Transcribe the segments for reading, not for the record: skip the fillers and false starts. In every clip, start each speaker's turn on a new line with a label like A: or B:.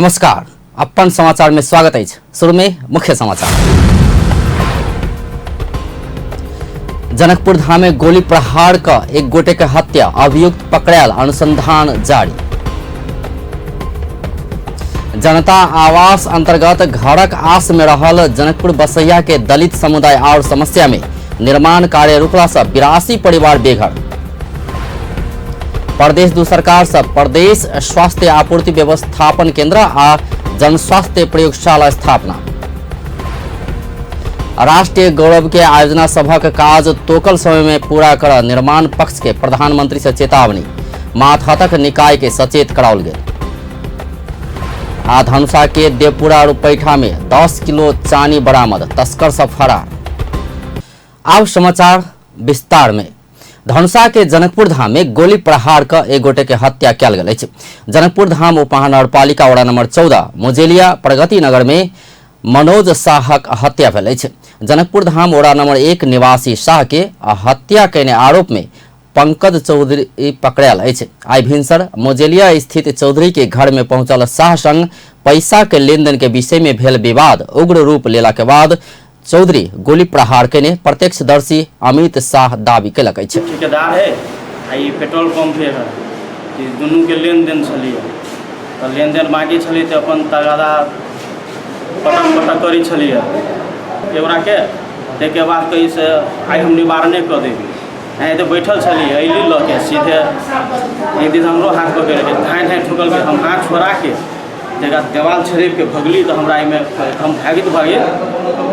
A: नमस्कार, अपन समाचार में स्वागत अछि। शुरू में मुख्य समाचार। जनकपुर धाम में गोली प्रहार क एक गोटे के हत्या, अभियुक्त पकड़ायल, अनुसंधान जारी। जनता आवास अंतर्गत घरक आस में रहल जनकपुर बसैया के दलित समुदाय और समस्या में निर्माण कार्य रुकला से 82 परिवार बेघर। प्रदेश दू सरकार से प्रदेश स्वास्थ्य आपूर्ति व्यवस्थापन केंद्र आ जनस्वास्थ्य प्रयोगशाला स्थापना। राष्ट्रीय गौरव के आयोजना सभक काज तोकल समय में पूरा कर निर्माण पक्ष के प्रधानमंत्री से चेतावनी, मातहतक निकाय के सचेत कराओल गेल। आ धनुषा के देवपुरा रुपैठा में 10 किलो चानी बरामद, तस्कर सब फरार। आब समाचार विस्तार में। धनुषा के जनकपुर धाम में गोली प्रहार क एक गोटे के हत्या कयल गेल अछि। जनकपुर धाम उपमहानगरपालिका वडा नंबर 14 मुजेलिया प्रगति नगर में मनोज शाहक हत्या भेल अछि। जनकपुर धाम वडा नंबर 1 निवासी शाह के हत्या केने आरोप में पंकज चौधरी पकड़ायल अछि। आइ भिनसर मोजेलिया स्थित चौधरी के घर में पहुंचल शाह संग पैसा के लेनदेन के विषय में भेल विवाद उग्र रूप लेला के बाद चौधरी गोली प्रहार केने प्रत्यक्षदर्शी अमित शाह दावी केलक अछि।
B: ठेकेदार है आ ई पेट्रोल पंप है, ई दुनू के लेनदेन छलियै तऽ लेनदेन बाकी छलियै तऽ अपन तगादा पटक पटक करै छलियै ओकराके। ताहिके बाद कही से आइ हम निवारणे कऽ देबै। एनाहिते बैठल छलियै, अयली लऽ के सीधे एक दिन हमरो हाथ पकड़िके धाँइ धाँइ ठोकलकै। हम हाथ छोड़ाके जकरा देवाल छड़पिके भगली तऽ हमरा एहिमे हम भागैत भागैत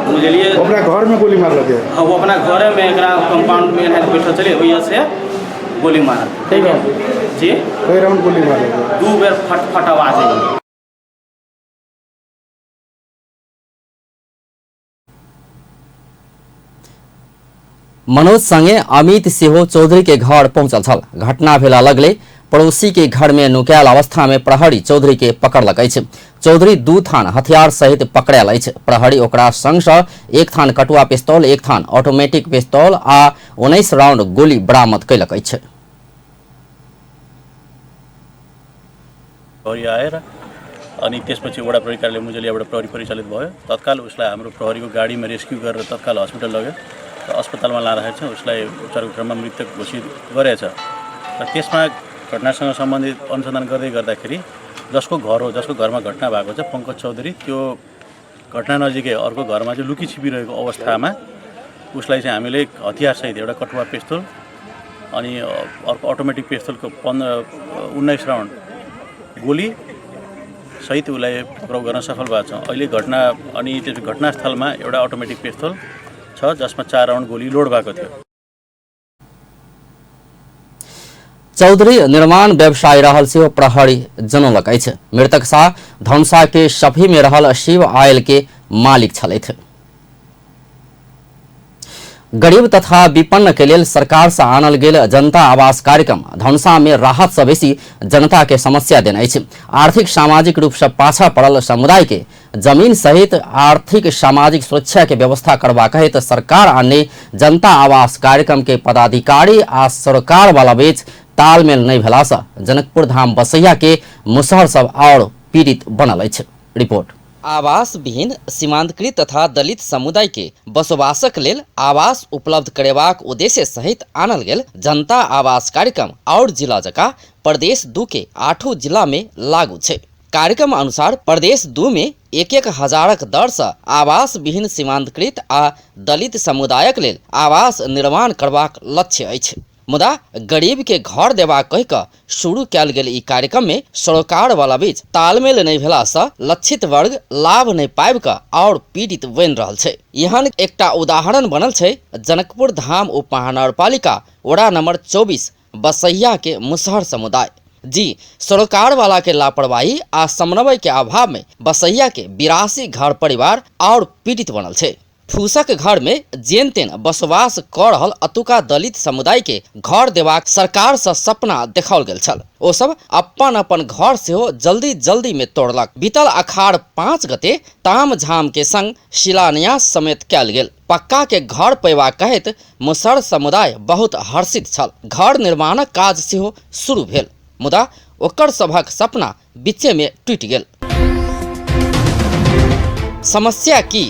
B: बुझलियै।
C: अपना घर में गोली मारलकै?
B: हाँ, वो अपना घरेमे एकरा कंपाउंडमे एनाहिते बैठल छलियै, ओहिसँ गोली मारल।
C: कई राउंड
B: जी?
C: कई राउंड गोली मारलकै?
B: 2 बेर फट फट आवाज अयलै।
A: मनोज संगे अमित सेहो चौधरी के घर पहुंचल छल। घटना भेला लगले पड़ोसी के घर में नुकायल अवस्था में प्रहरी चौधरी के पकड़लक अछि। चौधरी 2 थान हथियार सहित पकड़ायल अछि। प्रहरी ओकरा संग सँ 1 थान कटुआ पिस्तौल, 1 थान ऑटोमेटिक पिस्तौल आ 19 राउंड गोली बरामद कयलक अछि।
D: प्रहरी आएर अनि त्यसपछि वडा प्रहरी कार्यालय मुजलियाबाट प्रहरी परिचालित भयो। तत्काल उसलाई हाम्रो प्रहरीको गाडीमा रेस्क्यू गरेर तत्काल हस्पिटल लग्यो र अस्पतालमा लाँदाखेरि चाहिँ उसलाई उपचारको क्रममा मृतक घोषित गरेछ। र त्यसमा घटनासँग सम्बन्धित अनुसन्धान गर्दै गर्दाखेरि जसको घर हो, जसको घरमा घटना भएको छ, पङ्कज चौधरी, त्यो घटना नजिकै अर्को घरमा चाहिँ लुकी छिपिरहेको अवस्थामा उसलाई चाहिँ हामीले हतियारसहित एउटा कटुवा पिस्तोल अनि अर्को अटोमेटिक पिस्तोलको 19 राउन्ड गोली सहित उसलाई पक्राउ गर्न सफल भएको छ। अहिले घटना अनि त्यो घटनास्थलमा एउटा अटोमेटिक पिस्तोल छ जसमा 4 राउन्ड गोली लोड भएको थियो।
A: चौधरी निर्माण व्यवसायी रहल सेहो प्रहरी जनौलक अछि। मृतक शाह धनुषा के सफी में रहल शिव आयल के मालिक छलथि। गरीब तथा विपन्न के लेल सरकार से आनल गेल जनता आवास कार्यक्रम धनुषा में राहत से बेसी जनता के समस्या देने अछि। आर्थिक सामाजिक रूप से पाछा पड़ल समुदाय के जमीन सहित आर्थिक सामाजिक सुरक्षा के व्यवस्था करबाक हेतु सरकार आने जनता आवास कार्यक्रम के पदाधिकारी आ सरकार वाला बीच तालमेल नहीं भेला से जनकपुर धाम बसैया के मुसहर सब और पीड़ित बनल अछि। रिपोर्ट। आवास विहीन सीमांतकृत तथा दलित समुदाय के बसोबासक लेल आवास उपलब्ध करेबाक उद्देश्य सहित आनल गेल जनता आवास कार्यक्रम और जिला जका प्रदेश 2 के 8 जिला में लागू छै। कार्यक्रम अनुसार प्रदेश 2 में 1-1 हजारक दर से आवास विहीन सीमांतकृत आ दलित समुदायक लेल आवास निर्माण करबाक लक्ष्य अछि। मुदा गरीब के घर देबाक कहि कऽ शुरू कयल गेल ई कार्यक्रम में सरोकार वाला बीच तालमेल नहीं भेला से लक्षित वर्ग लाभ नहीं पाबि कऽ और पीड़ित बनि रहल छै। एहन एकटा उदाहरण बनल छै जनकपुर धाम उपमहानगरपालिका वडा नंबर 24 बसैया के मुसहर समुदाय। जी सरोकार वाला के लापरवाही आ समन्वय के अभाव में बसैया के 82 घर परिवार और पीड़ित बनल छै। फूसक घर में जेन तेन बसोबास क रहल अतुका दलित समुदाय के घर देबाक सरकार से सपना देखाओल गेल छल। ओ सब अपन अपन घर सेहो जल्दी जल्दी में तोड़लक। बीतल अखाड़ 5 गते ताम झाम के संग शिलान्यास समेत कयल गेल। पक्का के घर पेबा कहैत मुसहर समुदाय बहुत हर्षित छल। घर निर्माणक काज सेहो शुरू भेल, मुदा ओकर सभक सपना बीचे में टूटि गेल। समस्या की?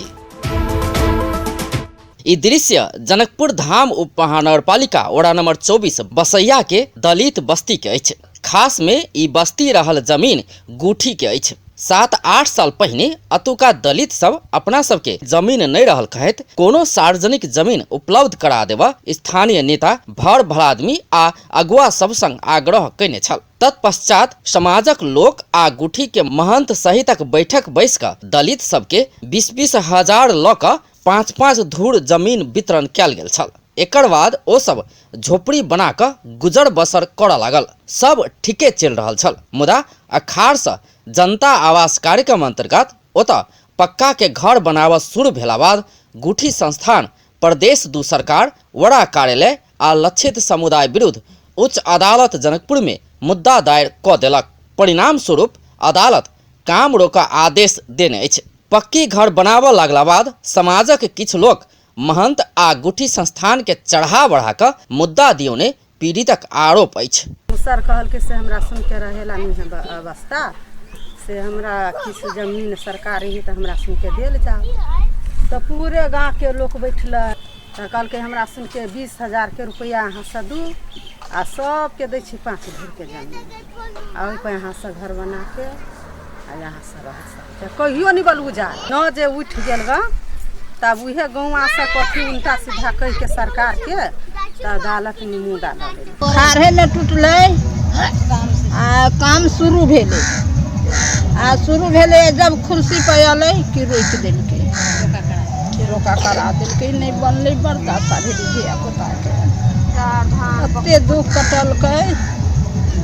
A: ई दृश्य जनकपुर धाम उप महानगरपालिका वडा नंबर 24 बसैया के दलित बस्ती के अछि। खास में ई बस्ती रहल जमीन गुठी के अछि। 7-8 साल पहिने अतुका दलित सब अपना सबके जमीन नहीं रहल कहैत कोनो सार्वजनिक जमीन उपलब्ध करा देबऽ स्थानीय नेता भर भलादमी आ अगुआ सब संग आग्रह कयने छल। तत्पश्चात समाजक लोक आ गुठी के महंत सहितक बैठक बैस कऽ दलित सबके 20-20 हजार लऽ कऽ 5-5 धूर जमीन वितरण कयल गेल छल। एकर बाद ओ सब झोपड़ी बना कऽ गुजर बसर करऽ लागल। सब ठीके चलि रहल छल, मुदा अखाड़सँ जनता आवास कार्यक्रम अंतर्गत ओतऽ पक्का के घर बनाबऽ शुरू भेला बाद गुठी संस्थान प्रदेश 2 सरकार वडा कार्यालय आ लक्षित समुदाय विरुद्ध उच्च अदालत जनकपुर में मुद्दा दायर कऽ देलक। परिणाम स्वरूप अदालत काम रोकऽ आदेश देने अछि। पक्की घर बनाबऽ लागला बाद समाजक किछु लोक महंत आ गुठी संस्थान के चढ़ा बढ़ा कऽ मुद्दा दियौने पीड़ितक आरोप अछि।
E: सर कहलकै से हमरा सुनके रहेला नहीं है अवस्था, से हमरा किछु जमीन सरकारी ही तऽ हमरा सुनके देल जाओ। तऽ पूरे गाँवके लोक बैठलै तऽ कहलकै हमरा सुनके 20,000 के रुपैआ अहाँ से दू आ सबके दै छी 5 धूरके जमीन आ ओहिपर अहाँ से घर बनाके आ यहाँ से रह सकते। कहियो नहीं बलू जा न जे उठि गेल गा तब उहे गौआ से कथी उल्टा सीधा कहि के सरकार के तऽ अदालत में मुद्दा लऽ लेलक।
F: खाड़े ने टूटलै आ काम शुरू भेलै आ शुरू भेलै जब कुर्सी पर अयलै कि रोकि देलकै, रोका करा देलकै, नहि बनलै। बड़ दशा भेलै धियापुताके, एते दुख कटलकै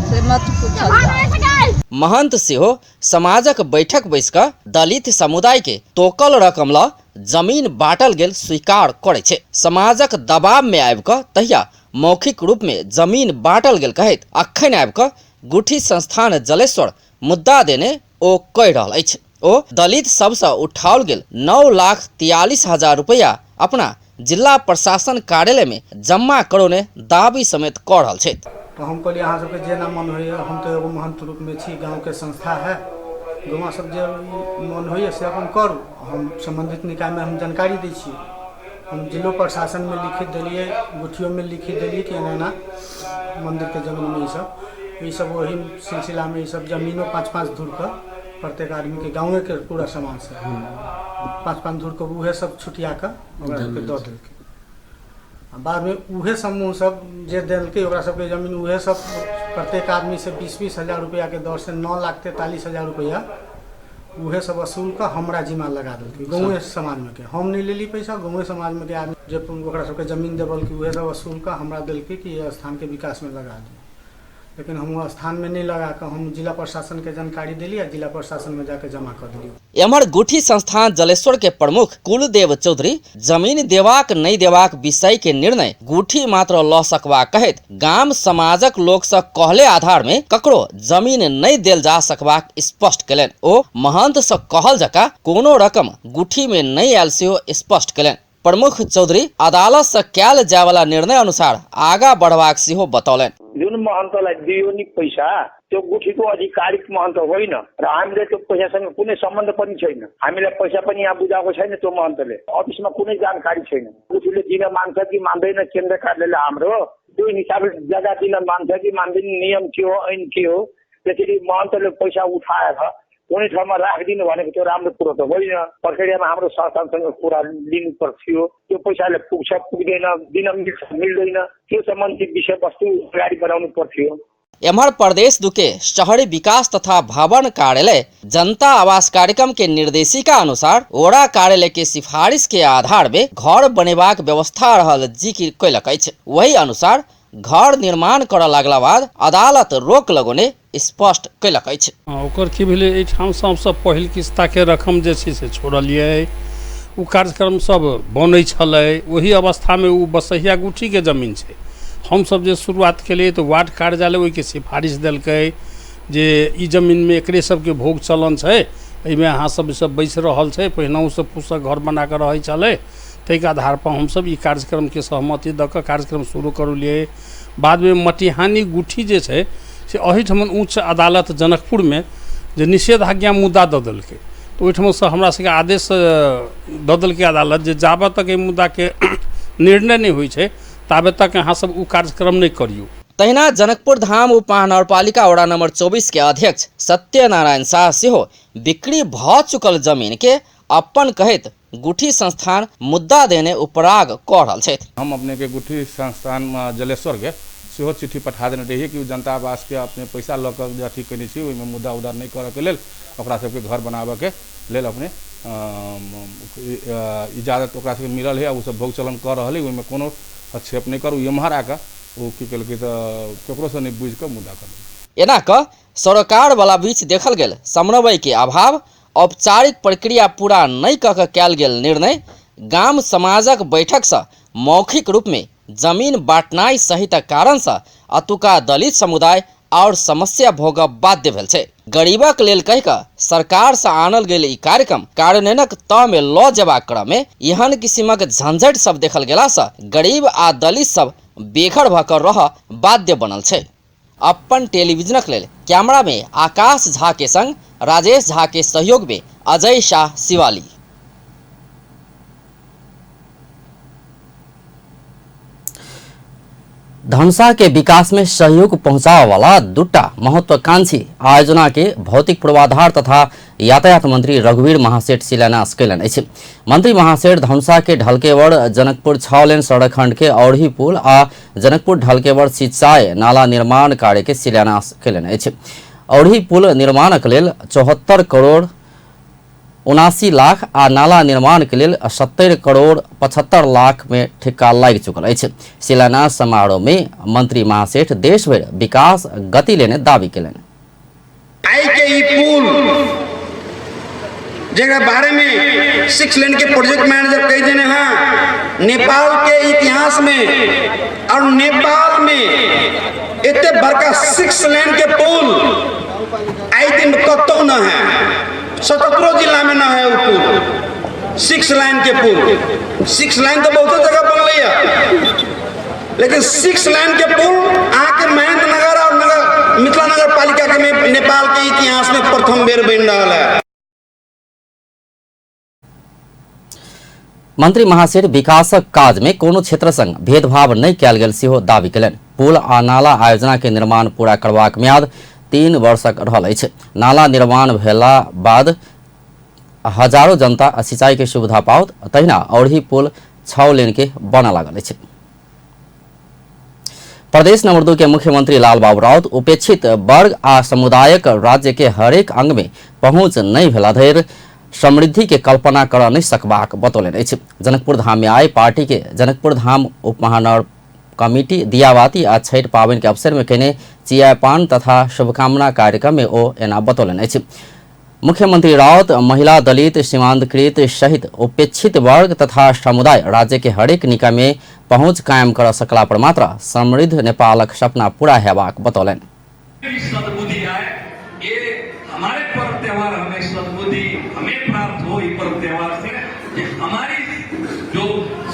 F: से मत पूछल जाउ।
A: महंत सेहो समाजक बैठक बैस कऽ दलित समुदाय के तोकल रकम ल जमीन बाँटल गेल स्वीकार करै छै। समाजक दबाव में आबि कऽ तहिया मौखिक रूप में जमीन बाँटल गेल कहैत अखन आबि कऽ गुठी संस्थान जलेश्वर मुद्दा देने ओ कहि रहल अछि। ओ दलित सबसँ उठाओल गेल 9,43,000 रुपैआ अपना जिला प्रशासन कार्यालय में जमा करौने दावी समेत कऽ रहल छथि।
G: तऽ हम कहलियै अहाँ सबके जेना मन होइए, हम तऽ एगो महंत रूपमे छी, गाँवके संस्था है, गौआँ सब जे मन होइए से अपन करू। हम सम्बन्धित निकायमे हम जानकारी दै छियै। हम जिलो प्रशासनमे लिखित देलियै, गुठियोमे लिखित देलियै कि एना एना मन्दिरके जमीनमे ईसब ओही सिलसिलामे ईसब जमीनो 5-5 धूरके प्रत्येक आदमीके गाँवेके पूरा समाजसँ 5-5 धूरके उहे सब छुटिया कऽ ओकरा सबके दऽ देलकै। आ बादमे उहे समूह सब जे देलकै ओकरा सबके जमीन उहे सब प्रत्येक आदमीसँ 20-20 हजार रुपैआके दरसँ 9,43,000 रुपैआ उहे सब वसूल कऽ हमरा जिम्मा लगा देलकै गाँवे समाजमे के। हम नहि लेली पैसा, गाँवे समाजमे के आदमी जे ओकरा सबके जमीन देबलकै उहे सब वसूल कऽ हमरा देलकै कि ई स्थानके विकासमे लगा दियौ। लेकिन हम ओ स्थानमे नहि लगा कऽ हम जिला प्रशासनके जानकारी देली आ जिला प्रशासनमे जाके जमा कऽ देली।
A: एम्हर गुठी संस्थान जलेश्वर के प्रमुख कुलदेव चौधरी जमीन देबाक नहि देबाक विषय के निर्णय गुठी मात्र लऽ सकबा कहैत गाम समाजक लोक सँ कहले आधार में ककरो जमीन नहि देल जा सकबाक स्पष्ट कयलनि। ओ महंत सँ कहल जकाँ कोनो रकम गुठी में नहि आयल सेहो स्पष्ट कयलनि। प्रमुख चौधरी अदालत सँ कयल जायवला निर्णय अनुसार आगा बढ़बाक सेहो बतौलनि।
H: जुन महन्तलाई दियो नि पैसा त्यो गुठीको आधिकारिक महन्त होइन र हामीले त्यो पैसासँग कुनै सम्बन्ध पनि छैन। हामीलाई पैसा पनि यहाँ बुझाएको छैन त्यो महन्तले, अफिसमा कुनै जानकारी छैन। गुठीले दिन मान्छ कि मान्दैन केन्द्र कार्यालयले हाम्रो त्यो हिसाबले जग्गा दिन मान्छ कि मान्दैन, नियम के हो, ऐन के हो, त्यसरी महन्तले पैसा उठाएर कुनै ठाउँमा राखिदिनु भनेको त्यो राम्रो कुरो त होइन। प्रक्रियामा हाम्रो संस्थानसँग कुरा लिनु पर्थ्यो, त्यो पैसाले पुग्छ पुग्दैन, दिन मिल्छ मिल्दैन, त्यो सम्बन्धी विषयवस्तु अगाडि बढाउनु पर्थ्यो।
A: एम्हर प्रदेश दुके शहरी विकास तथा भवन कार्यालय जनता आवास कार्यक्रम के निर्देशिका अनुसार वडा कार्यालय के सिफारिश के आधार में घर बनेबाक व्यवस्था रहल जिकिर कयलक अछि। वही अनुसार घर निर्माण करऽ लागला बाद अदालत रोक लगौने स्पष्ट कयलक अछि।
I: ओकर की भेलै, एहिठामसँ हमसभ पहिल किस्ताके रकम जे छै से छोड़लियै। ओ कार्यक्रम सब बनै छलै ओही अवस्थामे ओ बसहिया गुठीके जमीन छै। हमसभ जे शुरुआत केलियै तऽ वार्ड कार्यालय ओहिके सिफारिश देलकै जे ई जमीनमे एकरे सबके भोग चलन छै, एहिमे अहाँ सब सब बैसि रहल छै, पहिनहुसँ फूसक घर बनाकऽ रहै छलै, ताहिके आधारपर हमसभ ई कार्यक्रमके सहमति दऽ कऽ कार्यक्रम शुरू करौलियै। बादमे मटिहानी गुठी जे छै से एहिठमन उच्च अदालत जनकपुरमे जे निषेधाज्ञा मुद्दा दऽ देलकै। तऽ ओहिठामसँ हमरा सबके आदेश दऽ देलकै अदालत जे जाबत तक एहि मुद्दाके निर्णय नहि होइ छै ताबे तक अहाँ सब ओ कार्यक्रम नहि करियौ।
A: तहिना जनकपुर धाम उप महानगरपालिका वडा नंबर 24 के अध्यक्ष सत्यनारायण शाह सेहो बिक्री भऽ चुकल जमीन के अपन कहैत गुठी संस्थान मुद्दा देने उपराग कऽ रहल छथि।
J: हम अपने के गुठी संस्थान जलेश्वर के सेहो चिट्ठी पठा देने रहियै कि ओ जनता आवास के अपने पैसा लऽ कऽ जे अथी कयने छी ओहिमे मुद्दा उद्दा नहि करऽ के लेल ओकरा सबके घर बनाबऽ के लेल अपने इजाजत ओकरा सबके मिलल है आ ओ सब भोग चलन कऽ रहल है, ओहिमे कोनो हस्तक्षेप नहि करू। एम्हर आकऽ ओ की केलकै तऽ ककरोसँ नहि बुझि कऽ मुद्दा कऽ देलकै।
A: एना कऽ सरोकार वाला बीच देखल गेल समन्वय के अभाव, औपचारिक प्रक्रिया पूरा नहि कऽ कऽ कयल गेल निर्णय, गाम समाजक बैठकसँ मौखिक रूपमे जमीन बाँटनाइ सहितक कारणसँ अतुका दलित समुदाय आओर समस्या भोगब बाध्य भेल छै। गरीबक लेल कहि कऽ सरकारसँ आनल गेल ई कार्यक्रम कार्यान्वयनक तहमे लऽ जेबाक क्रममे एहन किसिमक झंझट सब देखल गेलासँ गरीब आ दलित सब बेघर भऽ कऽ रहऽ बाध्य बनल छै। अपन टेलीविजनक लेल कैमरा में आकाश झा के संग राजेश झा के सहयोग में अजय शाह शिवाली। धनुषा के विकास में सहयोग पहुंचावे वाला दूटा महत्वाकांक्षी आयोजना के भौतिक पूर्वाधार तथा यातायात मंत्री रघुवीर महासेठ शिलान्यास कयलनि अछि। मंत्री महासेठ धनुषा के ढलकेवर जनकपुर 6 लेन सड़क खंड के औरही पुल आ जनकपुर ढलकेवर सिंचाई नाला निर्माण कार्य के शिलान्यास कयलनि अछि। औरही पुल निर्माणक लेल 74 करोड़ 79 लाख आ नाला निर्माण के लेल 70 करोड़ 75 लाख में ठेक्का लागि चुकल अछि। शिलान्यास समारोह में मंत्री महासेठ देश भरि विकास गति लेने दावी कयलनि।
K: आई के ई पुल जेकरा बारे में 6 लेन के प्रोजेक्ट मैनेजर कह देने हैं, नेपाल के इतिहास में और नेपाल में इतने बड़का 6 लेन के पुल आई दिन कतौ न है, 77 जिला में न है वो पुल 6 लाइन के पुल। 6 लाइन तो बहुत जगह बनल है, लेकिन 6 लाइन के पुल आके महेंद्र नगर और नगर मिथिला नगर पालिका के में नेपाल के इतिहास में प्रथम बेर बन रहा है।
A: मंत्री महासेठ विकासक काज में कोनो क्षेत्र संग भेदभाव नहि कयल गेल सेहो दावी कयलनि। पुल आ नाला आयोजना के निर्माण पूरा करबाक म्याद 3 वर्षक रहल अछि। नाला निर्माण भेला बाद हजारों जनता सिंचाई के सुविधा पाओत, तहिना औरही पुल 6 लेन के बनऽ लागल अछि। प्रदेश नंबर 2 के मुख्यमंत्री लालबाबू राउत उपेक्षित वर्ग आ समुदायक राज्य के हरेक अंग में पहुंच नहीं भेला धरि समृद्धि के कल्पना कर नहीं सकबाक बतौलनि अछि। जनकपुर धाम में आइ पार्टी के जनकपुर धाम उपमहानगर कमिटी दियाबाती आ छठि पाबनि के अवसर में कयने चिया पान तथा शुभकामना कार्यक्रम में ओ एना बतौलनि अछि। मुख्यमंत्री राउत महिला, दलित, सीमांतकृत सहित उपेक्षित वर्ग तथा समुदाय राज्य के हरेक निकाय में पहुंच कायम कर सकला पर मात्र समृद्ध नेपालक सपना पूरा हेबाक बतौलनि।
L: सद्बुद्धि आए, ये हमारे पर्व त्योहार हमें सद्बुद्धि हमें प्राप्त हो पर्व त्योहार से, कि हमारी जो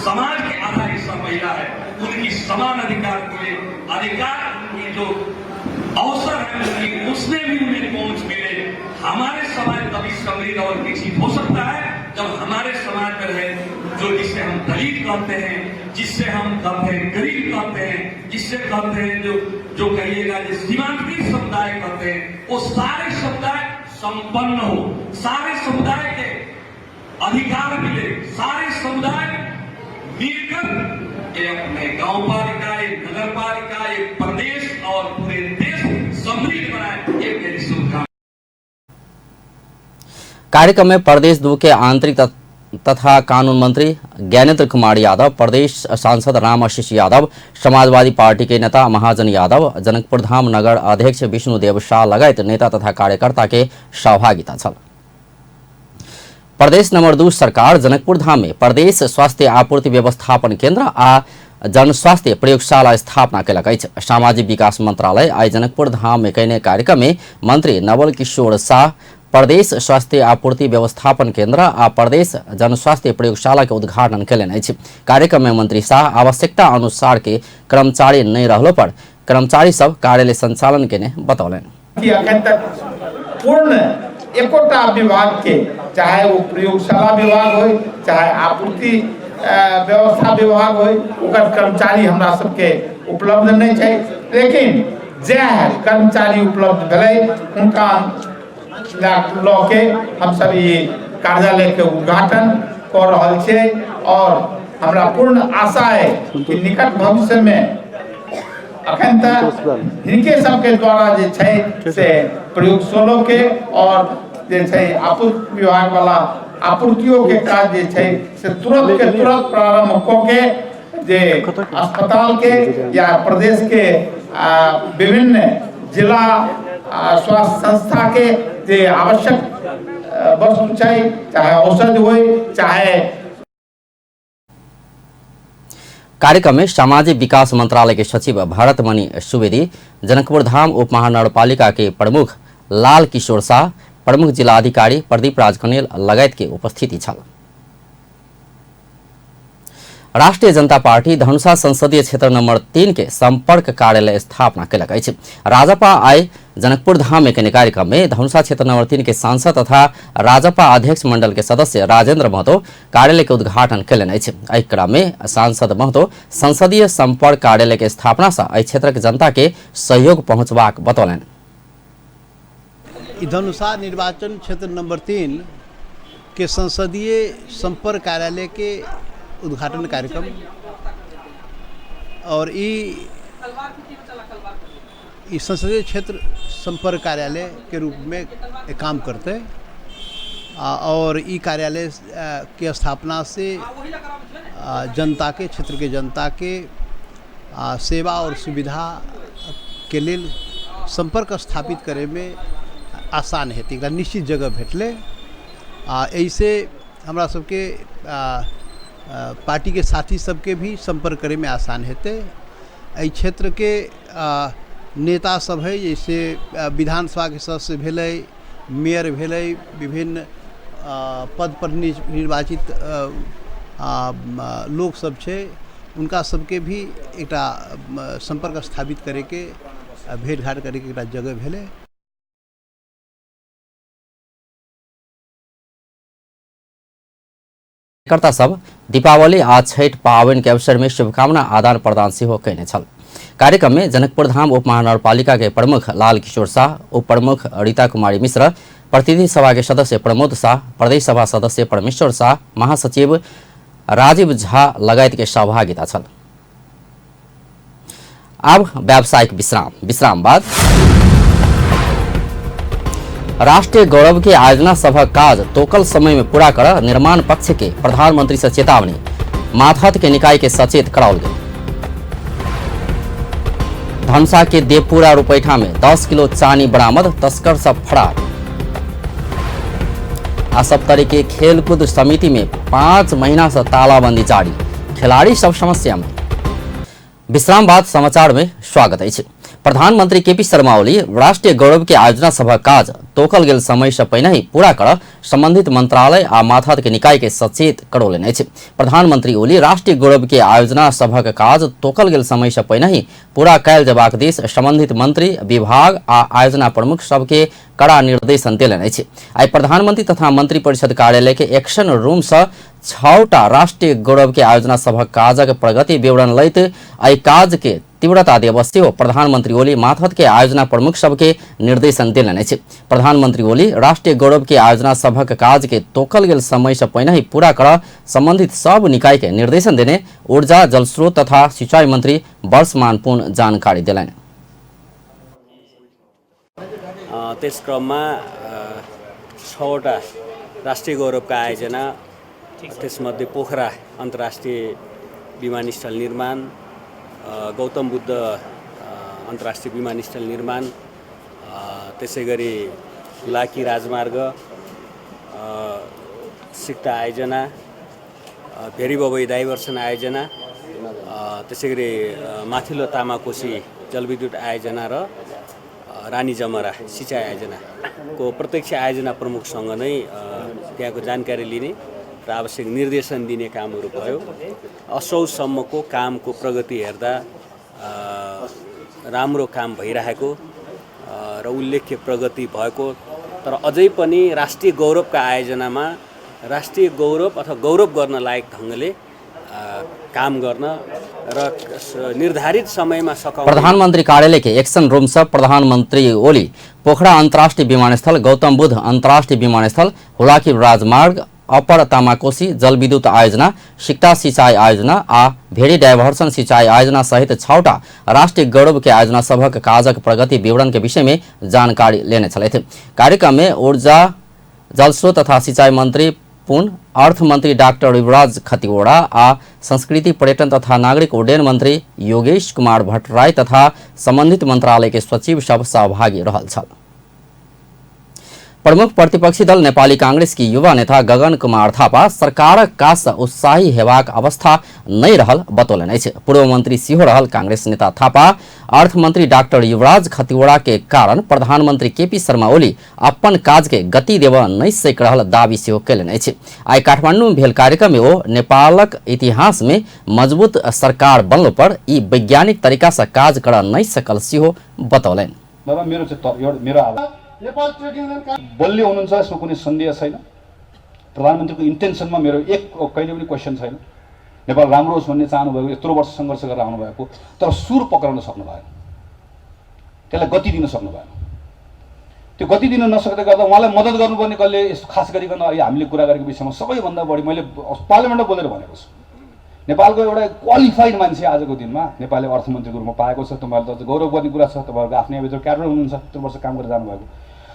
L: समाज के आधा हिस्सा महिला है उनकी समान अधिकार मिले, अधिकार की जो अवसर है उनकी उसमें भी उन्हें पहुंच मिले। हमारे समाज तभी समृद्ध और विकसित हो सकता है जब हमारे समाज में रहे जो जिसे हम दलित कहते हैं, जिससे हम कहते हैं गरीब कहते हैं, जिससे कहते हैं जो जो कहिएगा जो सीमांतकृत समुदाय कहते हैं, वो सारे समुदाय संपन्न हो, सारे समुदाय के अधिकार मिले, सारे समुदाय मिलकर ये अपने गांव पालिका, ये नगर पालिका, ये प्रदेश और पूरे देश समृद्ध बनाए, ये मेरी शुभकामना।
A: कार्यक्रम में प्रदेश 2 के आंतरिक तथा कानून मंत्री ज्ञानेन्द्र कुमार यादव, प्रदेश सांसद राम आशीष यादव, समाजवादी पार्टी के नेता महाजन यादव, जनकपुर धाम नगर अध्यक्ष विष्णुदेव शाह लगायत नेता तथा कार्यकर्ता के सहभागिता छल। प्रदेश नंबर 2 सरकार जनकपुर धाम में प्रदेश स्वास्थ्य आपूर्ति व्यवस्थापन केंद्र आ जनस्वास्थ्य प्रयोगशाला स्थापना कयलक अछि। सामाजिक विकास मंत्रालय आइ जनकपुर धाम में कयने कार्यक्रम में मंत्री नवल किशोर शाह प्रदेश स्वास्थ्य आपूर्ति व्यवस्थापन केंद्र आ प्रदेश जनस्वास्थ्य प्रयोगशाला के उद्घाटन कयलनि अछि। कार्यक्रम में मंत्री शाह आवश्यकता अनुसार के कर्मचारी नहि रहलो पर कर्मचारी सब कार्यालय संचालन केने बतौलनि।
M: अखन तक पूर्ण एकोटा विभागके, चाहे ओ प्रयोगशाला विभाग होइ, चाहे आपूर्ति व्यवस्था विभाग होइ, ओकर कर्मचारी हमरा सबके उपलब्ध नहि छै। लेकिन जएह कर्मचारी उपलब्ध भेलै हुनका लऽ के हमसब ई कार्यालयके उद्घाटन कऽ रहल छियै। और हमरा पूर्ण आशा है कि निकट भविष्यमे अखन तक हिनके सबके द्वारा जे छै से प्रयोगशालोके और जे छै आपूर्ति विभाग वाला आपूर्तियों के काज जे छै से तुरंत के तुरंत प्रारंभ कऽ के जे अस्पताल के या प्रदेश के विभिन्न जिला स्वास्थ्य संस्था के जे आवश्यक वस्तु छै, चाहे औषधि होइ चाहे।
A: कार्यक्रम में सामाजिक विकास मंत्रालय के सचिव भरतमणि सुवेदी, जनकपुर धाम उप महानगरपालिका के प्रमुख लाल किशोर शाह, प्रमुख जिलाधिकारी प्रदीप राज कनेल लगायत के उपस्थिति छल। राष्ट्रिय जनता पार्टी धनुषा संसदीय क्षेत्र नंबर 3 के संपर्क कार्यालय स्थापना केलक अछि। राजपा आइ जनकपुर धाम में केने कार्यक्रम में धनुषा क्षेत्र नंबर 3 के सांसद तथा राजपा अध्यक्ष मंडल के सदस्य राजेंद्र महतो कार्यालय के उद्घाटन केलनि अछि। एहि क्रम में सांसद महतो संसदीय संपर्क कार्यालय के स्थापना से एहि क्षेत्रक जनता के सहयोग पहुंचबाक बतौलनि।
N: धनुषा निर्वाचन क्षेत्र नंबर 3 के संसदीय संपर्क कार्यालय के उद्घाटन कार्यक्रम और ई संसदीय क्षेत्र संपर्क कार्यालय के रूप में काम करते और ई कार्यालय के स्थापना से जनता के क्षेत्र के जनता के सेवा और सुविधा के लेल संपर्क स्थापित करे में आसान हेतै। एकटा निश्चित जगह भेटलै आ एहिसे हमरा सबके पार्टी के साथी सबके भी संपर्क करे में आसान हेतै। एहि क्षेत्र के नेता सब है, जैसे विधानसभा के सदस्य भेलै, मेयर भेलै, विभिन्न पद पर निर्वाचित लोक सब छै, उनका सबके भी एकटा संपर्क स्थापित करैके भेंटघाट करैके एकटा जगह भेलै।
A: कार्यकर्ता सब दीपावली आ छठ पाबनि के अवसर में शुभकामना आदान प्रदान सेहो कयने छल। कार्यक्रम में जनकपुर धाम उप महानगरपालिका के प्रमुख लाल किशोर शाह, उप प्रमुख रीता कुमारी मिश्र, प्रतिनिधि सभा के सदस्य प्रमोद शाह, प्रदेश सभा सदस्य परमेश्वर शाह, महासचिव राजीव झा लगायत के सहभागिता छल। अब व्यावसायिक विश्राम, विश्राम बाद राष्ट्रीय गौरव के आयोजना सभक काज तोकल समय में पूरा कर निर्माण पक्ष के प्रधानमंत्री से चेतावनी, मातहत के निकाय के सचेत कराओल गेल। धनुषा के देवपुरा रुपैठा में 10 किलो चानी बरामद, तस्कर सब फरार। आ सप्तरी के खेलकूद समिति में 5 महीना से तालाबंदी जारी, खिलाड़ी सब समस्या में। विश्राम बाद समाचार में स्वागत अछि। प्रधानमंत्री केपी शर्मा ओली राष्ट्रीय गौरव के आयोजना सभक काज तोकल गेल समय से पहिने ही पूरा कर संबंधित मंत्रालय आ मातहत के निकाय के सचेत करौलनि अछि। प्रधानमंत्री ओली राष्ट्रीय गौरव के आयोजना सभक काज तोकल गेल समय से पहिने ही पूरा कयल जेबाक दिस संबंधित मंत्री, विभाग आ आयोजना प्रमुख सबके कड़ा निर्देशन देलनि अछि। आइ प्रधानमंत्री तथा मंत्री परिषद कार्यालय के एक्शन रूम से 6टा राष्ट्रीय गौरव के आयोजना सभक काजक प्रगति विवरण लैत एहि काज के तीव्रता देब सेहो प्रधानमंत्री ओली मातहत के आयोजना प्रमुख सबके निर्देशन देलनि अछि। प्रधानमंत्री ओली राष्ट्रीय गौरव के आयोजना सभक काज के तोकल गेल समय से पहिने ही पूरा कर संबंधित सब निकाय के निर्देशन देने ऊर्जा, जलस्रोत तथा सिंचाई मंत्री वर्षमान पुन जानकारी देलनि।
O: त्यस क्रममा 6वटा राष्ट्रिय गौरवका आयोजना, त्यसमध्ये पोखरा अन्तर्राष्ट्रिय विमानस्थल निर्माण, गौतम बुद्ध अन्तर्राष्ट्रिय विमानस्थल निर्माण, त्यसैगरी लाकी राजमार्ग, सिक्टा आयोजना, भेरीबबई डाइभर्सन आयोजना, त्यसैगरी माथिल्लो तामाकोशी जलविद्युत आयोजना र रानी जमरा सिँचाइ आयोजनाको प्रत्यक्ष आयोजना प्रमुखसँग नै त्यहाँको जानकारी लिने र आवश्यक निर्देशन दिने कामहरू भयो। असौजसम्मको कामको प्रगति हेर्दा राम्रो काम भइरहेको र उल्लेख्य प्रगति भएको तर अझै पनि राष्ट्रिय गौरवका आयोजनामा राष्ट्रिय गौरव अथवा गौरव गर्न लायक ढङ्गले काम गर्न र निर्धारित समयमा सकाउन।
A: प्रधानमन्त्री कार्यालय के एक्सन रूम से प्रधानमन्त्री ओली पोखरा अन्तर्राष्ट्रिय विमानस्थल, गौतम बुद्ध अन्तर्राष्ट्रिय विमानस्थल, हुलाकी राजमार्ग, अपर तामाकोशी जलविद्युत आयोजना, सिक्टा सिंचाई आयोजना आ भेड़ी डाइवर्सन सिंचाई आयोजना सहित 6टा राष्ट्रिय गौरव के आयोजना सभक काजक प्रगति विवरण के विषय में जानकारी लेने छलथि। कार्यक्रम में ऊर्जा जलस्रोत तथा सिंचाई मंत्री पुन, अर्थमंत्री डॉक्टर युवराज खतिवड़ा आ संस्कृति पर्यटन तथा नागरिक उड्डयन मंत्री योगेश कुमार भट्टराई तथा संबंधित मंत्रालय के सचिव सब सहभागी रहल छल। प्रमुख प्रतिपक्षी दल नेपाली कांग्रेस की युवा नेता गगन कुमार थापा सरकारक काज सँ उत्साही हेबाक अवस्था नहि रहल बतौलनि अछि। पूर्व मंत्री सेहो रहल कांग्रेस नेता थापा अर्थमंत्री डॉक्टर युवराज खतिवड़ा के कारण प्रधानमंत्री केपी शर्मा ओली अपन काज के गति देबऽ नहि सकि रहल दावी सेहो कयलनि अछि। आइ काठमांडू में भेल कार्यक्रम में ओ नेपालक इतिहास में मजबूत सरकार बनलो पर ई वैज्ञानिक तरीका सँ काज करऽ नहि सकल सेहो बतौलनि।
J: बाबा मेरो चाहिँ मेरो आवाज
G: नेपाल ट्रेड युनियन
J: बलियो हुनुहुन्छ, यसमा कुनै सन्देह छैन। प्रधानमन्त्रीको इन्टेन्सनमा मेरो एक कहिले पनि क्वेसन छैन। नेपाल राम्रो होस् भन्ने चाहनुभएको, यत्रो वर्ष सङ्घर्ष गरेर आउनुभएको, तर सुर पक्राउन सक्नु भएन, त्यसलाई गति दिन सक्नु भएन। त्यो गति दिन नसक्दै गर्दा उहाँलाई मद्दत गर्नुपर्ने कसले, यस खास गरिकन अहिले हामीले कुरा गरेको विषयमा सबैभन्दा बढी मैले पार्लियामेन्टमा बोलेर भनेको छु, नेपालको एउटा क्वालिफाइड मान्छे आजको दिनमा नेपालले अर्थमन्त्रीको रूपमा पाएको छ। तपाईँहरू त गौरव गर्ने कुरा छ, तपाईँहरूको आफ्नै भित्र क्याडर हुनुहुन्छ, यत्रो वर्ष काम गरेर जानुभएको।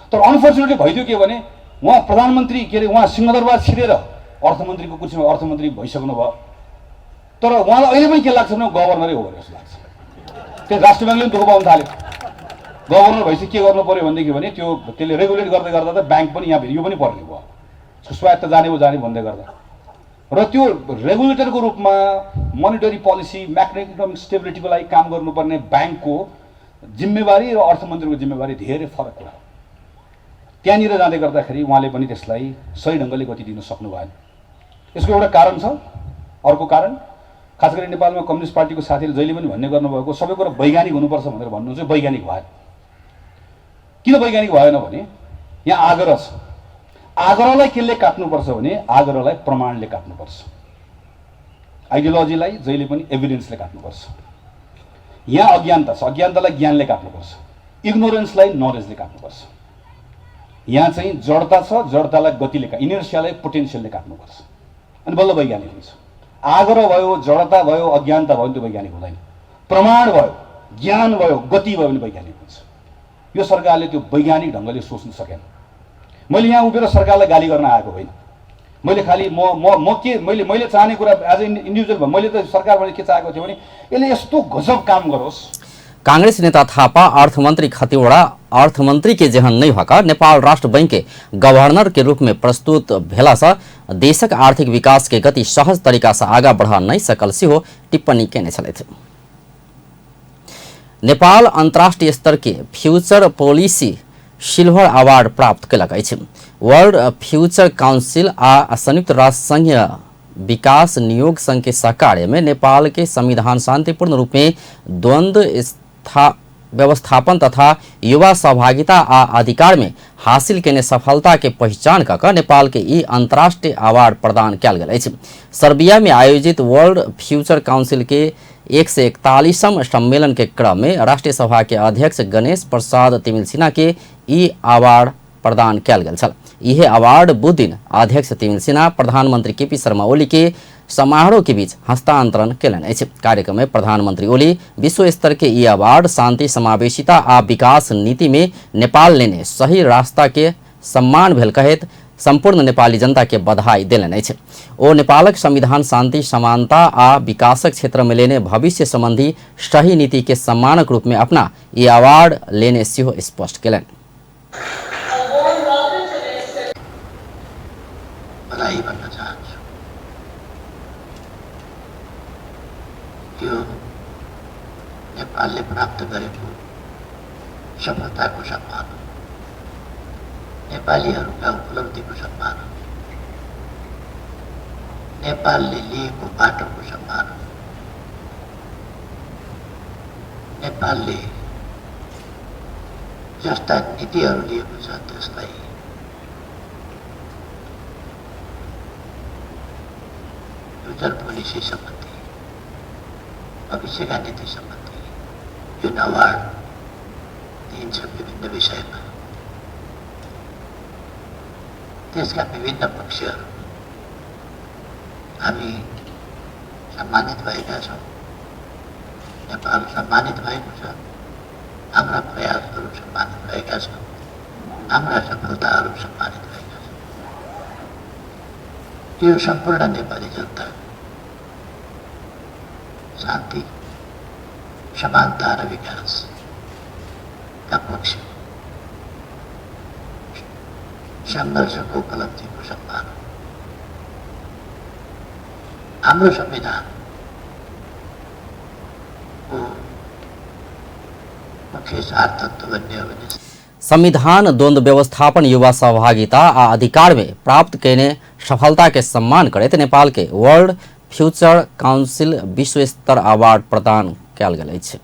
J: तर अनफोर्चुनेटली भइदियो के भने उहाँ प्रधानमन्त्री के अरे उहाँ सिंहदरबार छिरेर अर्थमन्त्रीको कुर्सीमा अर्थमन्त्री भइसक्नु भयो, तर उहाँलाई अहिले पनि के लाग्छ भने गभर्नरै हो भनेर जस्तो लाग्छ। त्यो राष्ट्र ब्याङ्कले पनि दुःख पाउनु थाल्यो। गभर्नर भएपछि के गर्नु पऱ्यो भनेदेखि भने त्यो त्यसले रेगुलेट गर्दै गर्दा त ब्याङ्क पनि यहाँ यो पनि पर्ने भयो, त्यसको स्वायत्त जाने हो जाने भन्दै गर्दा र त्यो रेगुलेटरको रूपमा मोनिटरी पोलिसी म्याक्रो इकोनोमिक स्टेबिलिटीको लागि काम गर्नुपर्ने ब्याङ्कको जिम्मेवारी र अर्थमन्त्रीको जिम्मेवारी धेरै फरक कुरा हो। त्यहाँनिर जाँदै गर्दाखेरि उहाँले पनि त्यसलाई सही ढङ्गले गति दिन सक्नु भएन। यसको एउटा कारण छ। अर्को कारण खास गरी नेपालमा कम्युनिस्ट पार्टीको साथीले जहिले पनि भन्ने गर्नुभएको सबै कुरा वैज्ञानिक हुनुपर्छ भनेर भन्नुहुन्छ, वैज्ञानिक भएन। किन वैज्ञानिक भएन भने यहाँ आग्रह छ। आग्रहलाई केले काट्नुपर्छ भने आग्रहलाई प्रमाणले काट्नुपर्छ, आइडियोलोजीलाई जहिले पनि एभिडेन्सले काट्नुपर्छ। यहाँ अज्ञानता छ, अज्ञानतालाई ज्ञानले काट्नुपर्छ, इग्नोरेन्सलाई नलेजले काट्नुपर्छ। यहाँ चाहिँ जडता छ, जडतालाई गतिले इनर्सियालाई पोटेन्सियलले काट्नुपर्छ अनि बल्ल वैज्ञानिक हुन्छ। आग्रह भयो, जडता भयो, अज्ञानता भयो भने त्यो वैज्ञानिक हुँदैन। प्रमाण भयो, ज्ञान भयो, गति भयो भने वैज्ञानिक हुन्छ। यो सरकारले त्यो वैज्ञानिक ढङ्गले सोच्न सकेन। मैले यहाँ उभिएर सरकारलाई गाली गर्न आएको होइन। मैले खालि म म म के मैले मैले चाहने कुरा एज ए इन्डिभिजुअल मैले त सरकारबाट के चाहेको थिएँ भने यसले यस्तो गजब काम गरोस्।
A: कांग्रेस नेता थापा अर्थमंत्री खतिवड़ा अर्थमंत्री के जेहन नहीं भक नेपाल राष्ट्र बैंक के गवर्नर के रूप में प्रस्तुत भेला से देशक आर्थिक विकास के गति सहज तरीका से आगा बढ़ा नहीं सकल सेहो टिप्पणी केने छलथि। नेपाल अंतर्राष्ट्रीय स्तर के फ्यूचर पॉलिसी सिल्वर अवार्ड प्राप्त कयलक अछि। वर्ल्ड फ्यूचर काउंसिल आ संयुक्त राष्ट्र संघीय विकास नियोग संघ के सहकार्य में नेपाल के संविधान शांतिपूर्ण रूप में द्वंद्व व्यवस्थापन तथा युवा सहभागिता आ अधिकार में हासिल केने सफलता के पहचान क नेपाल के ई अंतर्राष्ट्रीय अवार्ड प्रदान कयल गेल अछि। सर्बिया में आयोजित वर्ल्ड फ्यूचर काउंसिल के 141वां सम्मेलन के क्रम में राष्ट्रीय सभा के अध्यक्ष गणेश प्रसाद तिमिल सिन्हा के ई अवार्ड प्रदान कयल गेल छल। यह अवार्ड बुध दिन अध्यक्ष तिमिल सिन्हा प्रधानमंत्री केपी शर्मा ओली के समारोह के बीच हस्तांतरण कयलनि अछि। कार्यक्रम में प्रधानमंत्री ओली विश्व स्तर के ई अवार्ड शांति समावेशिता आ विकास नीति में नेपाल लेने सही रास्ता के सम्मान भेल कहैत संपूर्ण नेपाली जनता के बधाई देलनि अछि। ओ नेपालक संविधान शांति समानता आ विकासक क्षेत्र में लेने भविष्य संबंधी सही नीति के सम्मानक रूप में अपना ई अवार्ड लेने सेहो स्पष्ट कयलनि।
P: बधाई भन्न चाहन्छु। यो नेपालले प्राप्त गरेको सफलताको सम्मान हो, नेपालीहरूका उपलब्धिको सम्मान हो, नेपालले लिएको बाटोको सम्मान हो, नेपालले जस्ता नीतिहरू लिएको छ त्यसलाई फ्युचर पोलिसी सम्बन्धी, भविष्यका नीति सम्बन्धी जुन अवार्ड दिइन्छ विभिन्न विषयमा, त्यसका विभिन्न पक्षहरू हामी सम्मानित भएका छौँ। नेपाल सम्मानित भएको छ, हाम्रा प्रयासहरू सम्मानित भएका छन्, हाम्रा सफलताहरू सम्मानित भएका छन्। यो सम्पूर्ण नेपाली जनता शान्ति, समानता र विकासका पक्ष सङ्घर्षको उपलब्धिको सम्मान हो। हाम्रो संविधानको मुख्य सार तत्त्व भन्ने हो भने
A: संविधान द्वंद्व व्यवस्थापन, युवा सहभागिता आ अधिकार में प्राप्त कयने सफलता के सम्मान करैत नेपाल के वर्ल्ड फ्यूचर काउंसिल विश्व स्तर अवार्ड प्रदान कयल गेल अछि।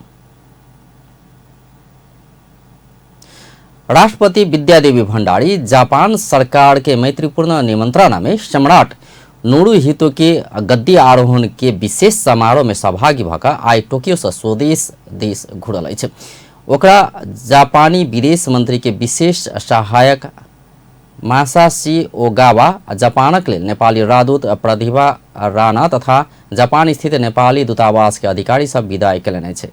A: राष्ट्रपति विद्यादेवी भण्डारी जापान सरकार के मैत्रीपूर्ण निमंत्रणा में सम्राट नोरुहितो के गद्दी आरोहण के विशेष समारोह में सहभागी भऽ कऽ आइ टोक्यो से स्वदेश देश घुरल अछि। ओकरा जापानी विदेश मंत्री के विशेष सहायक मासाशी ओगावा, जापानक लेल नेपाली राजदूत प्रतिभा राणा तथा जापान स्थित नेपाली दूतावास के अधिकारी सब विदाई कयलनि अछि।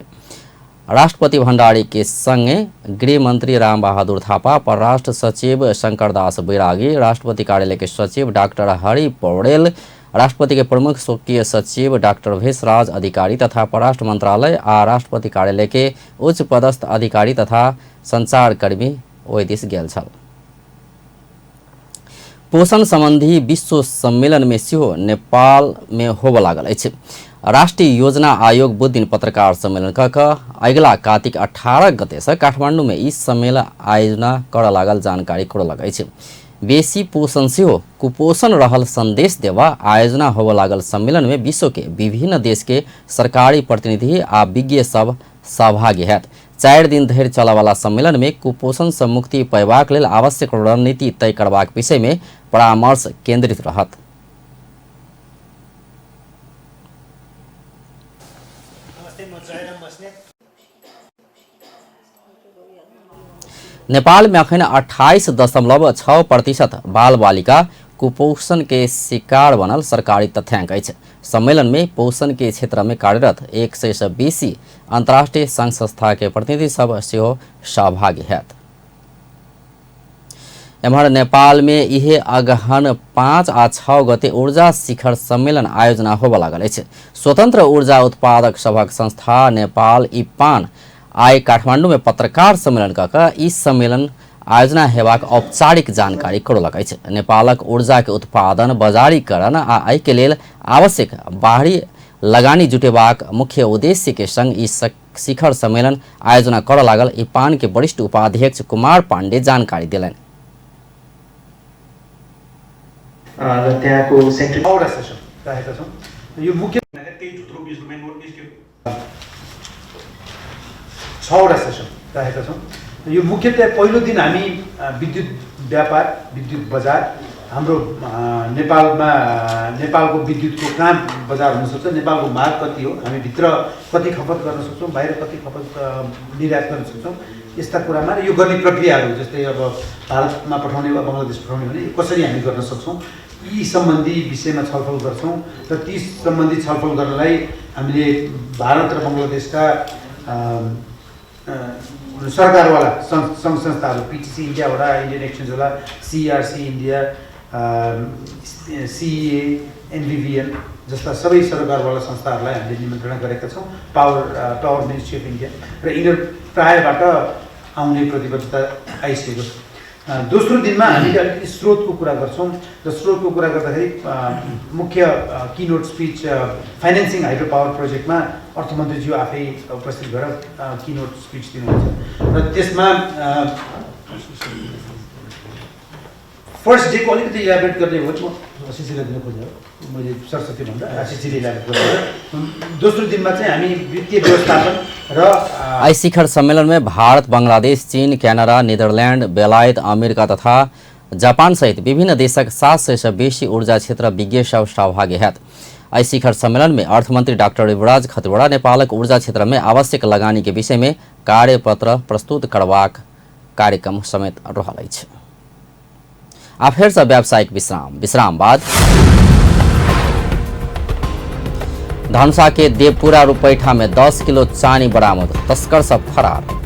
A: राष्ट्रपति भण्डारी के संगे गृह मंत्री राम बहादुर थापा, परराष्ट्र सचिव शंकरदास बैरागी, राष्ट्रपति कार्यालय के सचिव डॉक्टर हरि पौडेल, राष्ट्रपति के प्रमुख स्वकीय सचिव डॉक्टर भेषराज अधिकारी तथा परराष्ट्र मंत्रालय आ राष्ट्रपति कार्यालय के उच्च पदस्थ अधिकारी तथा संचारकर्मी ओहि दिस गेल छल। पोषण संबंधी विश्व सम्मेलन में सेहो नेपाल में होबय लागल अछि। राष्ट्रीय योजना आयोग बुध दिन पत्रकार सम्मेलन कऽ कऽ अगिला कार्तिक 18 गते से काठमांडू में ई सम्मेलन आयोजना करऽ लागल जानकारी करौलक अछि। बेसी पोषण सेहो कुपोषण रहल संदेश देवा आयोजना होबय लागल सम्मेलन में विश्व के विभिन्न देश के सरकारी प्रतिनिधि आ विज्ञ सब सहभागी हैत। 4 दिन धरि चलयवला सम्मेलन में कुपोषण से मुक्ति पयबाक लेल आवश्यक रणनीति तय करबाक विषय में परामर्श केंद्रित रहत। नेपाल में अखन 28.6% बाल बालिका कुपोषण के शिकार बनल सरकारी तथ्यांक अछि। सम्मेलन में पोषण के क्षेत्र में कार्यरत 100 से बेसी अंतर्राष्ट्रीय संघ संस्था के प्रतिनिधि सब सेहो सहभागी हैत। एम्हर नेपाल में इहे अगहन 5 आ 6 गते ऊर्जा शिखर सम्मेलन आयोजना होबय लागल अछि। स्वतंत्र ऊर्जा उत्पादक सभक संस्था नेपाल इपान आइ काठमांडू में पत्रकार सम्मेलन कऽ कऽ ई सम्मेलन आयोजना हेबाक औपचारिक जानकारी करौलक अछि। नेपालक ऊर्जा के उत्पादन, बजारीकरण आ एहिके लेल आवश्यक बाहरी लगानी जुटेबाक मुख्य उद्देश्य के संग ई शिखर सम्मेलन आयोजना करऽ लागल इपान के वरिष्ठ उपाध्यक्ष कुमार पांडे जानकारी देलनि।
Q: र त्यहाँको सेन्ट्रल
G: एउटा सेसन राखेका छौँ। यो मुख्य 6वटा सेसन राखेका छौँ। यो मुख्यतया पहिलो दिन हामी विद्युत व्यापार, विद्युत बजार, हाम्रो नेपालमा नेपालको विद्युतको कहाँ बजार हुनसक्छ, नेपालको माग कति हो, हामी भित्र कति खपत गर्न सक्छौँ, बाहिर कति खपत निर्यात गर्न सक्छौँ, यस्ता कुरामा र यो गर्ने प्रक्रियाहरू जस्तै अब भारतमा पठाउने वा बङ्गलादेश पठाउने भने कसरी हामी गर्न सक्छौँ, यी सम्बन्धी विषयमा छलफल गर्छौँ। र ती सम्बन्धी छलफल गर्नलाई हामीले भारत र बङ्गलादेशका सरकारवाला सङ्घ संस्थाहरू, पिटिसी इन्डिया होला, इन्डियन एक्सचेन्ज होला, सिआरसी इन्डिया, सिए, एनभिभिएन जस्ता सबै सरकारवाला संस्थाहरूलाई हामीले निमन्त्रणा गरेका छौँ। पावर मिनिस्ट्री अफ इन्डिया र यिनीहरू प्रायबाट आउने प्रतिबद्धता आइसकेको छ। दोस्रो दिनमा हामीले अलिकति स्रोतको कुरा गर्छौँ र स्रोतको कुरा गर्दाखेरि मुख्य keynote speech financing hydro power प्रोजेक्टमा अर्थमन्त्रीज्यू आफै उपस्थित भएर किनोट स्पिच दिनुहुन्छ र त्यसमा फर्स्ट डेको अलिकति इलाबोरेट गर्ने हो भने म आशिषजीलाई दिन खोजेँ, मैले सरस्वती भन्दा आशिषजीले इलाबोरेट गर्नु। दोस्रो दिनमा चाहिँ हामी वित्तीय व्यवस्थापन र
A: आई शिखर सम्मेलन में भारत, बंगलादेश, चीन, कनाडा, नीदरलैंड, बेलायत, अमेरिका तथा जापान सहित विभिन्न देशक 700 से बेसी ऊर्जा क्षेत्र विज्ञ सब सहभागी हैत। एहि शिखर सम्मेलन में अर्थमंत्री डाक्टर युवराज खतिवड़ा नेपालक ऊर्जा क्षेत्र में आवश्यक लगानी के विषय में कार्यपत्र प्रस्तुत करबाक कार्यक्रम समेत रहल अछि। आ फेर से व्यावसायिक विश्राम। विश्राम बाद धनुषा के देवपुरा रुपैठा में 10 किलो चानी बरामद, तस्कर सब फरार।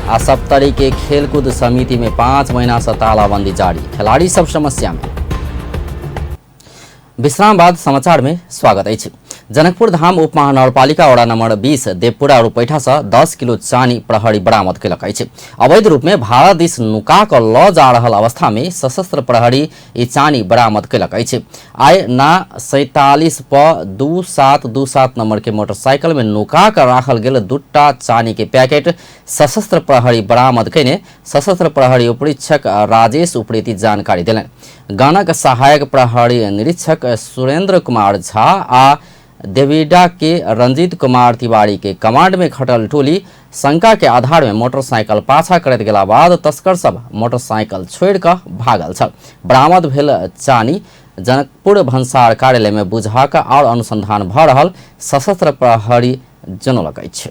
A: आ सप्तरी के खेलकूद समिति में 5 महीना से तालाबंदी जारी, खिलाड़ी सब समस्या में। विश्राम बाद समाचार में स्वागत अछि। जनकपुर धाम उप महानगरपालिका वडा नंबर 20 देवपुरा रुपैठा से 10 किलो चानी प्रहरी बरामद केलक अछि। अवैध रूप में भारत दिस नुका क ल जा रहल अवस्था में सशस्त्र प्रहरी ई चानी बरामद केलक अछि। आइ ना 47 प 2727 नंबर के मोटरसाइकिल में नुका क राखल गेल 2टा चानी के पैकेट सशस्त्र प्रहरी बरामद कयने सशस्त्र प्रहरी उपरीक्षक राजेश उप्रेती जानकारी देलनि। गणक सहायक प्रहरी निरीक्षक सुरेंद्र कुमार झा आ देविडा के रंजीत कुमार तिवारी के कमांड में खटल टोली शंका के आधार में मोटरसाइकिल पाछा करैत गेला बाद तस्कर सब मोटरसाइकिल छोड़ि कऽ भागल छल। बरामद भेल चानी जनकपुर भन्सार कार्यालय में बुझा कऽ और अनुसंधान भऽ रहल सशस्त्र प्रहरी जनौलक अछि।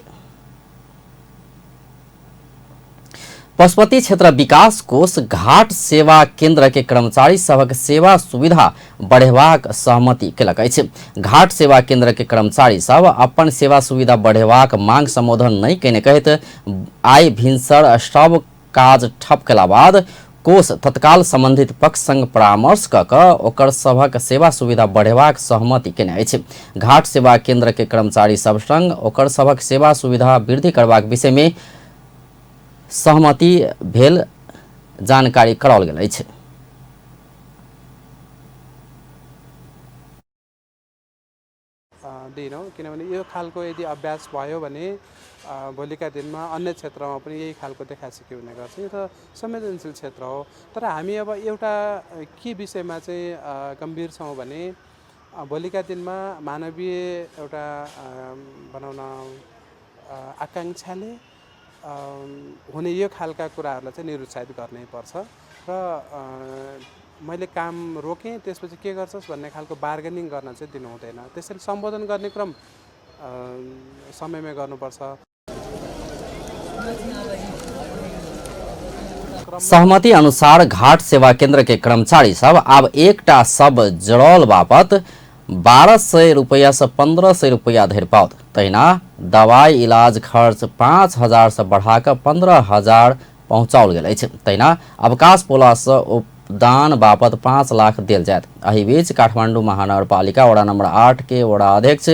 A: पशुपति क्षेत्र विकास कोष घाट सेवा केंद्र के कर्मचारी सभक सेवा सुविधा बढ़ेबाक सहमति केलक अछि। घाट सेवा केंद्र के कर्मचारी सब अपन सेवा सुविधा बढ़ेबाक मांग संबोधन नहि कयने कहैत आइ भिनसर सब काज ठप केला बाद कोष तत्काल संबंधित पक्ष संग परामर्श क कऽ ओकर सभक सेवा सुविधा बढ़ेबाक सहमति केने अछि। घाट सेवा केंद्र के कर्मचारी सब संग ओकर सभक सेवा सुविधा वृद्धि करबाक विषय में सहमति भेल जानकारी कराओल गेल अछि।
R: दिइनौँ, किनभने यो खालको यदि अभ्यास भयो भने भोलिका दिनमा अन्य क्षेत्रमा पनि यही खालको देखासेखी हुने गर्छ। यो त संवेदनशील क्षेत्र हो। तर हामी अब एउटा के विषयमा चाहिँ गम्भीर छौँ भने भोलिका दिनमा मानवीय एउटा भनौँ न आकाङ्क्षाले हुने यो खालका कुराहरूलाई चाहिँ निरुत्साहित गर्नै पर्छ र मैले काम रोकेँ त्यसपछि के गर्छस् भन्ने खालको बार्गेनिङ गर्न चाहिँ दिनु हुँदैन। त्यसरी सम्बोधन गर्ने क्रम समयमै गर्नुपर्छ।
A: सहमति अनुसार घाट सेवा केंद्र के कर्मचारी सब आब एकटा सब जड़ल बापत 1200 रुपैया से 1500 रुपैया धरि पाओत। तहिना दवाई इलाज खर्च 5000 से बढ़ा कऽ 15,000 पहुँचाओल गेल अछि। तहिना अवकाश पोला से उपदान बापत 5 लाख देल जायत। एहि बीच काठमांडू महानगरपालिका वडा नंबर 8 के वडा अध्यक्ष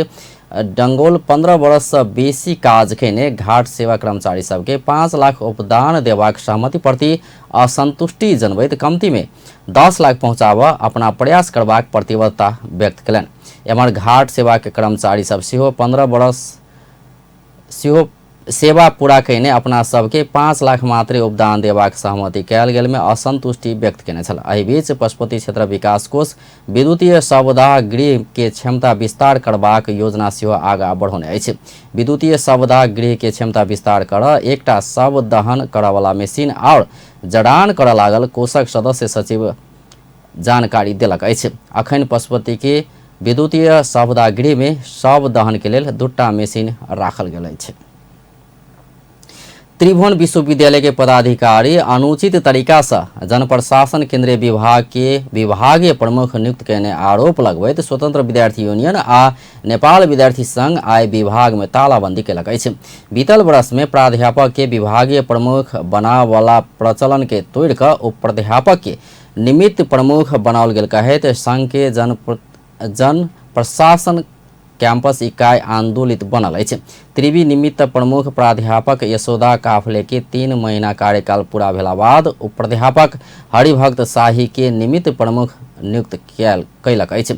A: डंगोल 15 वर्ष से बेसी काज केने घाट सेवा कर्मचारी सबके 5 लाख उपदान देबाक सहमति प्रति असंतुष्टि जनबैत कम्ती में 10 लाख पहुँचाबऽ अपना प्रयास करबाक प्रतिबद्धता व्यक्त कयलनि। एम्हर घाट सेवा के कर्मचारी सब सेहो 15 वर्ष सेहो सेवा पूरा कयने अपना सबके 5 लाख मात्रे उपदान देबाक सहमति कयल गेल में असंतुष्टि व्यक्त केने छल। एहि बीच पशुपति क्षेत्र विकास कोष विद्युतीय शवदाह गृह के क्षमता विस्तार करबाक योजना सेहो आगाँ बढ़ौने अछि। विद्युतीय शवदाह गृह के क्षमता विस्तार कर एकटा शव दहन करऽवला मशीन और जड़ान करऽ लागल कोषक सदस्य सचिव जानकारी देलक अछि। अखन पशुपति के विद्युतीय शवदाह गृह में शव दहन के लेल 2टा मशीन राखल गेल अछि। त्रिभुवन विश्वविद्यालय के पदाधिकारी अनुचित तरीका से जनप्रशासन केंद्रीय विभाग के विभागीय प्रमुख नियुक्त कयने आरोप लगबैत स्वतंत्र विद्यार्थी यूनियन आ नेपाल विद्यार्थी संघ आइ विभाग में तालाबंदी केलक अछि। बीतल वर्ष में प्राध्यापक के विभागीय प्रमुख बनावला प्रचलन के तोड़ि कऽ उप प्राध्यापक के निमित्त प्रमुख बनाओल गेल कहैत संघ के जन प्रशासन कैंपस इकाई आंदोलित बनल अछि। त्रिवी निमित्त प्रमुख प्राध्यापक यशोदा काफले के 3 महीना कार्यकाल पूरा भेला बाद उप प्राध्यापक हरिभक्त शाही के निमित्त प्रमुख नियुक्त कयलक अछि।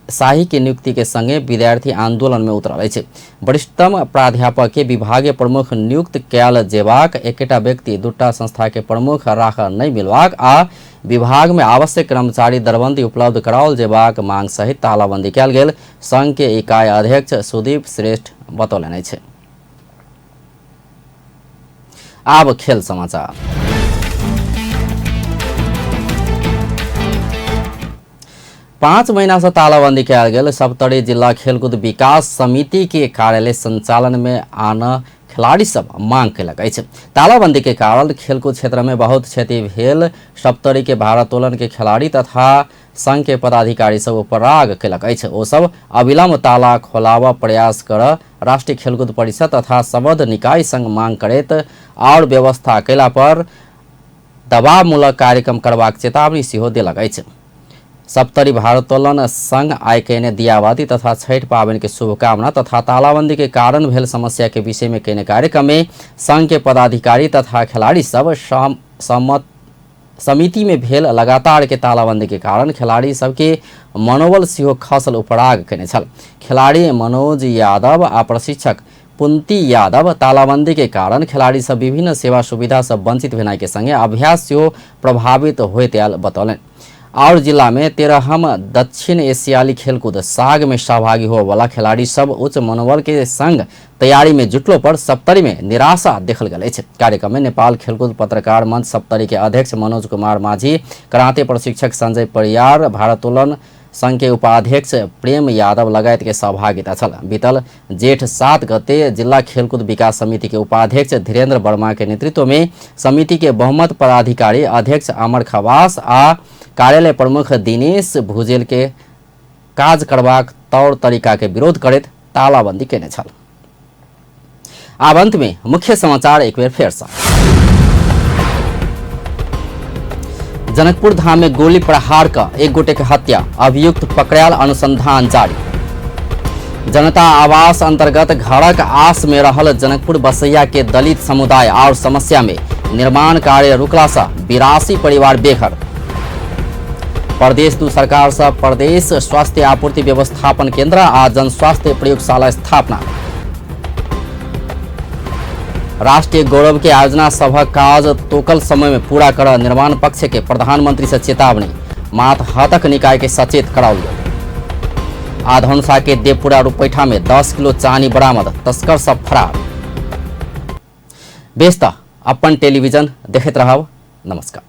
A: शाही के नियुक्ति के संगे विद्यार्थी आंदोलन में उतरल अछि। वरिष्ठतम प्राध्यापक के विभागीय प्रमुख नियुक्त कयल जेबाक, एकेटा व्यक्ति 2टा संस्था के प्रमुख राखऽ नहि मिलबाक आ विभाग में आवश्यक कर्मचारी दरबंदी उपलब्ध कराओल जेबाक मांग सहित तालाबंदी कयल गेल संघ के इकाई अध्यक्ष सुदीप श्रेष्ठ बतौलनि अछि। आब खेल समाचार। 5 महीना से तालाबंदी कयल गेल सप्तरी जिला खेलकूद विकास समिति के कार्यालय संचालन में आन खिलाड़ी सब मांग कयलक अछि। तालाबंदी के कारण खेलकूद क्षेत्र में बहुत क्षति भेल सप्तरी के भारोत्तोलन के खिलाड़ी तथा संघ के पदाधिकारी सब उपराग कयलक अछि। ओ सब अविलंब ताला खोलाबऽ प्रयास कर राष्ट्रीय खेलकूद परिषद तथा सम्बद्ध निकाय संग मांग करैत और व्यवस्था कयला पर दबावमूलक कार्यक्रम करबाक चेतावनी सेहो देलक अछि। सप्तरी भारोत्तोलन संघ आइ कयने दियाबाती तथा छठि पाबनि के शुभकामना तथा तालाबंदी के कारण भेल समस्या के विषय में कयने कार्यक्रम में संघ के पदाधिकारी तथा खिलाड़ी सब समिति में भेल लगातार के तालाबंदी के कारण खिलाड़ी सबके मनोबल सेहो खसल उपराग कयने छल। खिलाड़ी मनोज यादव आ प्रशिक्षक पुंती यादव तालाबंदी के कारण खिलाड़ी सब विभिन्न सेवा सुविधा सब वंचित भेनाइ के संगे अभ्यास सेहो प्रभावित होइत आयल बतौलनि। और जिला में 13हम दक्षिण एशियाली खेलकूद साग में सहभागी होवला खिलाड़ी सब उच्च मनोबल के संग तैयारी में जुटलो पर सप्तरी में निराशा देखल गेल अछि। कार्यक्रम में नेपाल खेलकूद पत्रकार मंच सप्तरी के अध्यक्ष मनोज कुमार माझी, कराते प्रशिक्षक संजय परियार, भारोत्तोलन संघ के उपाध्यक्ष प्रेम यादव लगायत के सहभागिता छल। बीतल जेठ 7 गते जिला खेलकूद विकास समिति के उपाध्यक्ष धीरेन्द्र वर्मा के नेतृत्व में समिति के बहुमत पदाधिकारी अध्यक्ष अमर खवास आ कार्यालय प्रमुख दिनेश भुजेल के काज करबाक तौर तरीका के विरोध करैत तालाबंदी केने छल। आब अंत में मुख्य समाचार एक बेर फेर से। जनकपुर धाम में गोली प्रहार का एक गोटे के हत्या, अभियुक्त पकड़ायल, अनुसंधान जारी। जनता आवास अंतर्गत घरक आस में रहल जनकपुर बसैया के दलित समुदाय और समस्या में निर्माण कार्य रुकला से 82 परिवार बेघर। प्रदेश 2 सरकार से प्रदेश स्वास्थ्य आपूर्ति व्यवस्थापन केंद्र आ जन स्वास्थ्य प्रयोगशाला स्थापना। राष्ट्रीय गौरव के आयोजना सभक काज तोकल समय में पूरा कर निर्माण पक्ष के प्रधानमंत्री से चेतावनी, मातहतक निकाय के सचेत कराओल गेल। आधनसा के देवपुरा रुपैठा में 10 किलो चानी बरामद, तस्कर सब फरार। बेस त अपन टेलीविजन देखैत रहब। नमस्कार।